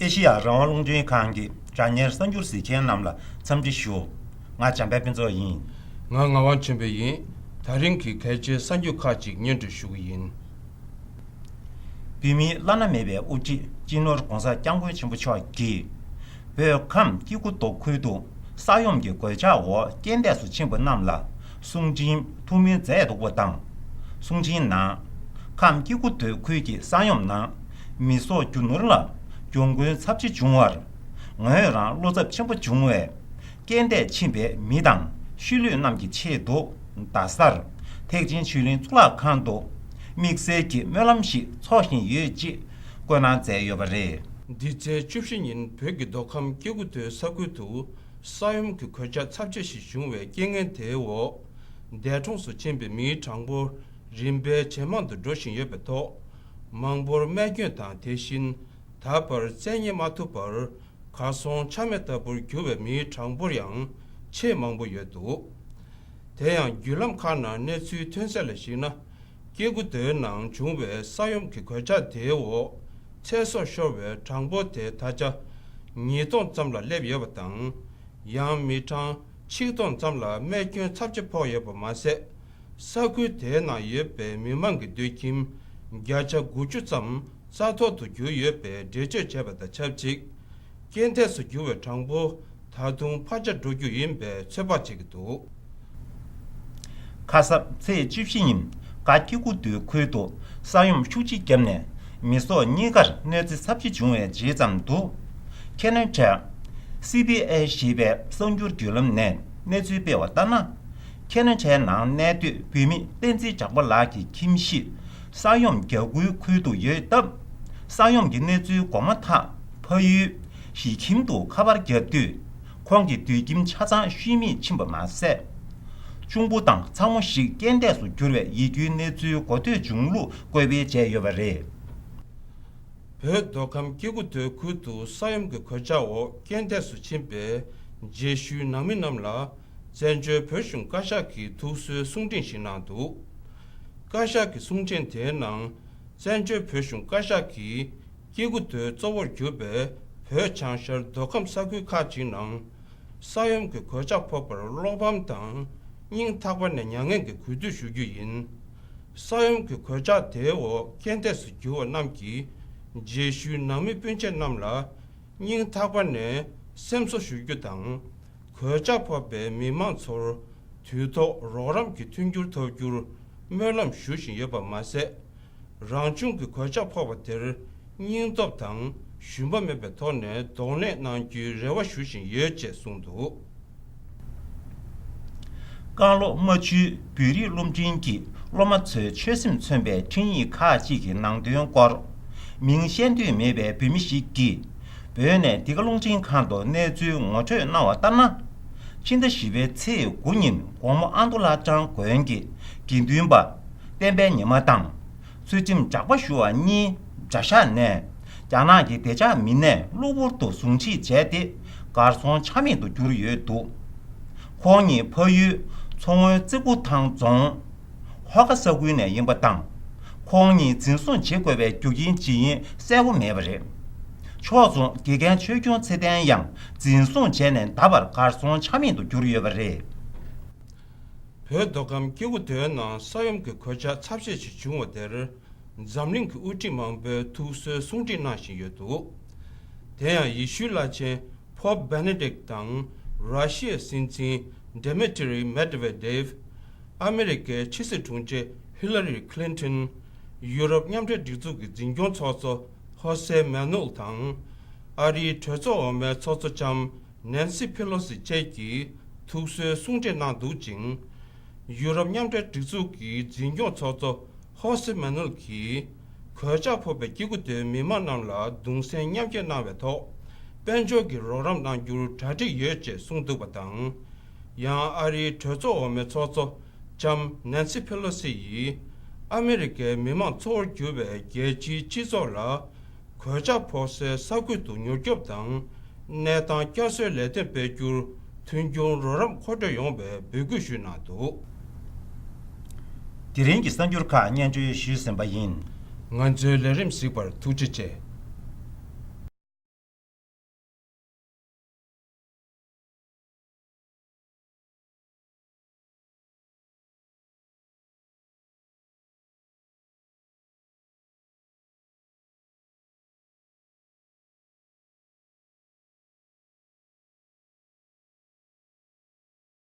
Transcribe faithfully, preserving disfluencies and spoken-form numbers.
ཨེ་ཤེ་ཡ་རང་དབང་རླུང་འཕྲིན་ཁང་གི་དྲ་བརྙན་གསར་འགྱུར་གཟིགས་མཁན་རྣམས་ལ་འཚམས་འདྲི་ཞུ། ང་འཇམ་དཔལ་ཕུན་ཚོགས་ཡིན། ང་ངག་དབང་ཆོས་འཕེལ་ཡིན། ད་རིང་གི་གལ་ཆེའི་གསར་འགྱུར་ཁག་ཅིག་སྙན་སྒྲོན་ཞུ་གི་ཡིན། བོད་མིའི་བླ་ན་མེད་པའི་དབུ་ཁྲིད་སྤྱི་ནོར་༧གོང་ས་༧སྐྱབས་མགོན་ཆེན་པོ་མཆོག་གིས། བོད་ཁམས་སྐྱེ་རྒུ་མདོ་ཁུལ་དུ་ས་ཡོམ་གྱི་གོད་ཆག་འོག་རྐྱེན་འདས་སུ་ཕྱིན་པ་རྣམས་ལ་གསུང་འཕྲིན་ཐུགས་སྨོན་མཛད་འདུག་པ་དང་། གསུང་འཕྲིན་ནང་། ཁམས་སྐྱེ་རྒུ་མདོ་ཁུལ་གྱི་ས་ཡོམ་ནང་མི་སྲོག་རྒྱུ་ནོར་ལ་གྱོང་གུན་ཚབས་ཆེ་བྱུང་བར། ངོས་རང་བློ་འཚབ་ཆེན་པོ་བྱུང་བས། རྐྱེན་འདས་ཕྱིན་པའི་མི་དང་ཤུལ་ལུས་རྣམས་ཀྱི་ཆེད་དུ། རྡ་སར་ཐེག་ཆེན་ཆོས་གླིང་གཙུག་ལག་ཁང་དུ་དམིགས་བསལ་གྱི་སྨོན་ལམ་ཞིག་འཚོགས་བཞིན་ཡོད་ཅེས་བཀོད་གནང་མཛད་ཡོད་པ་རེད། འདི་ཚེས་བཅུ་བཞི་ཉིན་བོད་ཀྱི་མདོ་ཁམས་སྐྱེ་རྒུ་མདོའི་ས་ཁུལ་དུ་ས་ཡོམ་གྱི་གོད་ཆག་ཚབས་ཆེ་ཞིག་བྱུང་བའི་རྐྱེན་ངན་དེའི་འོག་འདས་གྲོངས་སུ་ཕྱིན་པའི་མིའི་གྲངས་འབོར་རིམ་པས་ཇེ་མང་དུ་འགྲོ་བཞིན་ཡོད་པའི་ཐོག་མང་པོར་རྨས་སྐྱོན་དང་། དེ་བཞིན་ད་བར་བཙལ་རྙེད་མ་ཐུབ་པར་གར་སོང་ཆ་མེད་ལྟ་བུར་གྱུར་བའི་མིའི་གྲངས་འབོར་ཡང་ཆེས་མང་པོ་ཡོད་འདུག་དེ་ཡང་བརྒྱུད་ལམ་ཁག་ནང་གནས་ཚུལ་ཐོན་གསལ་ལ་གཞིགས་ན། སྐྱེ་རྒུ་མདོའི་ནང་བྱུང་བའི་ས་ཡོམ་གྱི་གོད་ཆག་དེའི་འོག་ཚེ་སྲོག་ཤོར་བའི་གྲངས་འབོར་དེ་ད་ཆ་ཉིས་སྟོང་ཙམ་ལ་སླེབས་ཡོད་པ་དང་། ཡང་མི་གྲངས་ཆིག་སྟོང་ཙམ་ལ་རྨས་སྐྱོན་ཚབས་ཆེ་ཕོག་ཡོད་པ་མ་ཟད། ས་ཁུལ་དེའི་ནང་ཡོད་པའི་མི་མང་གི་སྡོད་ཁྱིམ་བརྒྱ་ཆ་དགུ་བཅུ་ཙམ་རྩ་གཏོར་དུ་གྱུར་ཡོད་པའི་འགྲེལ་བརྗོད་བྱས་པ་དང་ཆབས་ཅིག་རྐྱེན་འདས་སུ་གྱུར་བའི་གྲངས་འབོར་ད་དུང་འཕར་ཆ་འགྲོ་རྒྱུ་ཡིན་པའི་ཚོད་དཔག་བྱེད་ཀྱི་འདུག་ཁ་སང་ཚེས་བཅུ་བཞི་ཉིན་ཀ་སྐྱེ་རྒུ་མདོའི་ཁུལ་དུ་ས་ཡོམ་ཤུགས་ཆེ་བརྒྱབ་ནས་མི་སྲོག་གཉིས་ཀར་གནོད་འཚེ་ཚབས་ཆེ་བྱུང་བའི་རྗེས་ཙམ་དུ། ཁེ་ན་ཌ། སི་བི་ཨེ་ཞེས་པའི་གསར་འགྱུར་བརྒྱུད་ལམ་ནས་གནས་ཚུལ་སྤེལ་བ་ལྟར་ན། ཁེ་ན་ཌའི་ནང་གནས་སྡོད་བོད་མི་བསྟན་འཛིན་ཇག་པ་ལགས་ཀྱི་ཁྱིམ་གཞིས་ས་ཡོམ་བརྒྱབ་ཁུལ་ཁུལ་དུ་ཡོད་སྟབས། ས་ཡོམ་གྱི་གནས་ཚུལ་གོ་མ་ཐག་ཕ་ཡུལ་གཞིས་ཁྱིམ་དུ་ཁ་པར་བརྒྱབ་དུས། ཁོང་གི་སྡོད་ཁྱིམ་ཆ་ཚང་ཤུལ་མེད་ཕྱིན་པ་མ་ཟད། གཅུང་པོ་དང་ཚ་མོ་ཞིག་རྐྱེན་འདས་སུ་གྱུར་བའི་ཡིད་སྐྱོའི་གནས་ཚུལ་གོ་ཐོས་བྱུང་ལུགས་བཀོད་སྤེལ་བྱས་ཡོད་པ་རེད། བོད་མདོ་ཁམས་སྐྱེ་རྒུ་མདོའི་ཁུལ་དུ་ས་ཡོམ་གྱི་གོད་ཆག་འོག་རྐྱེན་འདས་སུ་ཕྱིན་པའི་རྗེས་ཤུལ་ནང་མི་རྣམས་ལ་བཙན་བྱོལ་བོད་གཞུང་བཀའ་ཤག་གིས་ཐུགས་གསོའི་གསུང་འཕྲིན་ཞིག་གནང་འདུག་བཀའ་ཤག་གི་གསུང་འཕྲིན་དེའི་ནང་། བཙན་བྱོལ་བོད་གཞུང་བཀའ་ཤག་གིས་སྐྱེ་རྒུ་མདོའི་གཙོ་བོར་གྱུར་པའི་བོད་བྱང་ཤར་མདོ་ཁམས་ས་ཁུལ་ཁག་ཅིག་ནང་། ས་ཡོམ་གྱི་གོད་ཆག་ཕོག་པར་བློ་ཕམ་དང་སྙིང་ཐག་པ་ནས་མྱ་ངན་གྱི་གུས་འདུད་ཞུ་རྒྱུ་ཡིན། ས་ཡོམ་གྱི་གོད་ཆག་དེའི་འོག་རྐྱེན་འདས་སུ་གྱུར་བ་རྣམས་ཀྱི་རྗེས་ཤུལ་ནང་མི་སྤུན་མཆེད་རྣམས་ལ་སྙིང་ཐག་པ་ནས་སེམས་གསོ་ཞུ་རྒྱུ་དང་། གོད་ཆག་ཕོག་པའི་མི་མང་ཚོར་དུས་ཐོག་རོགས་རམ་གྱི་མཐུན་འགྱུར་ཐོབ་རྒྱུར་སྨོན་ལམ་ཞུ་བཞིན་ཡོད་པ་མ་ཟད། རང་བྱུང་གི་གོད་ཆག་ཕོག་པ་དེར་སྙིང་སྟོབས་དང་ཞུམ་པ་མེད་པའི་ཐོག་ནས་གདོང་ལེན་གནང་རྒྱུའི་རེ་བ་ཞུ་བཞིན་ཡོད་ཅེས་གསུངས་འདུག་ཀན་ལྷོ་རྨ་ཆུའི་བོད་རིགས་སློབ་འབྲིང་གི་སློབ་མ་ཚོའི་ཆོད་སེམས་མཚོན་པའི་འཕྲིན་ཡིག་ཁག་ཅིག་གི་ནང་དོན་སྐོར། མིང་བཤད་འདོད་མེད་པའི་བོད་མི་ཞིག་གིས། བོད་ནས་འདི་ག་རླུང་འཕྲིན་ཁང་དུ་གནས་ཚུལ་ངོ་སྤྲོད་གནང་བ་ལྟར་ན། ཕྱི་ཟླ་བཞི་པའི་ཚེས་དགུ་ཉིན་དགོང་མོ་ཨ་མདོ་བླ་བྲང་དགོན་གྱི་དགེ་འདུན་པ་བསྟན་པའི་ཉི་མ་དང་། ཚུལ་ཁྲིམས་ཇག་པ་ཞུ་བ་གཉིས་གྲྭ་ཤག་ནས་རྒྱ་ནག་གི་བདེ་འཇགས་མི་སྣས་གློ་བུར་དུ་ཟུང་འཁྲིད་བྱས་ཏེ་གར་སོང་ཆ་མེད་དུ་གྱུར་ཡོད་འདུག་ཁོང་ཉིད་ཕ་ཡུལ་མཚོ་སྔོན་རྩེ་ཕུ་ཐང་རྫོང་། ཧོ་ཁ་ས་ཁུལ་ནས་ཡིན་པ་དང་། ཁོང་ཉིད་འཛིན་བཟུང་བྱེད་དགོས་པའི་རྒྱུ་རྐྱེན་ཇི་ཡིན་གསལ་པོ་མེད་པ་རེད། ཕྱོགས་མཚུངས་དགེ་རྒན་ཆོས་སྐྱོང་ཚེ་བརྟན་ཡང་འཛིན་བཟུང་བྱས་ནས་ད་བར་གར་སོང་ཆ་མེད་དུ་གྱུར་ཡོད་པ་རེད། བོད་མདོ་ཁམས་སྐྱེ་རྒུ་མདོའི་ནང་ས་ཡོམ་གྱི་གོད་ཆག་ཚབས་ཆེ་ཞིག་བྱུང་བ་དེར། འཛམ་གླིང་གི་དབུ་ཁྲིད་མང་པོས་ཐུགས་གསོའི་གསུང་འཕྲིན་གནང་བཞིན་ཡོད་འདུག་དེ་ཡང་ཡེ་ཤུའི་བླ་ཆེན་Pope Benedict དང་ར་ཤི་ཡའི་སྲིད་འཛིན་Dmitry Medvedev། ཨ་མེ་རི་ཀའི་ཕྱི་སྲིད་དྲུང་ཆེ་Hillary Clinton། ཡུ་རོབ་མཉམ་འབྲེལ་སྒྲིག་འཛུགས་ཀྱི་འཛིན་སྐྱོང་ཚོགས་གཙོ་Jose Manuel དང་། ཨ་རིའི་གྲོས་ཚོགས་འོག་མའི་ཚོགས་གཙོ་ལྕམ་Nancy Pelosi བཅས་ཀྱིས་ཐུགས་གསོའི་གསུང་འཕྲིན་གནང་འདུག་ཅིང་། ཡུ་རོབ་མཉམ་འབྲེལ་སྒྲིག་འཛུགས་ཀྱི་འཛིན་སྐྱོང་ཚོགས་གཙོ་Jose Manuel གྱིས། གོད་ཆག་ཕོག་པའི་སྐྱེ་རྒུ་མདོའི་མི་མང་རྣམས་ལ་གདུང་སེམས་མཉམ་སྐྱེད་གནང་བའི་ཐོག་དཔལ་འབྱོར་གྱི་རོགས་རམ་གནང་རྒྱུར་གྲ་སྒྲིག་ཡོད་ཅེས་གསུངས་འདུག་པ་དང་། ཡང་ཨ་རིའི་གྲོས་ཚོགས་འོག་མའི་ཚོགས་གཙོ་ལྕམ་Nancy Pelosi ཡིས། ཨ་མེ་རི་ཀའི་མི་མང་གཙོ་བོར་གྱུར་པའི་རྒྱལ་སྤྱིའི་སྤྱི་ཚོགས་ལ། གོད་ཆག་ཕོག་སའི་ས་ཁུལ་དུ་མྱུར་སྐྱོབ་དང་། གནས་སྟངས་བསྐྱར་གསོའི་ལས་དོན་སྤེལ་རྒྱུར་མཐུན་འགྱུར་རོགས་རམ་མཁོ་སྤྲོད་ཡོང་བའི་འབོད་སྐུལ་ཞུས་གནང་འདུག་དེ་རིང་གི་གསར་འགྱུར་ཁག་སྙན་སྒྲོན་ཞུས་ཟིན་པ་ཡིན། ང་ཚོའི་ལས་རིམ་གཟིགས་པར་ཐུགས་རྗེ་ཆེ།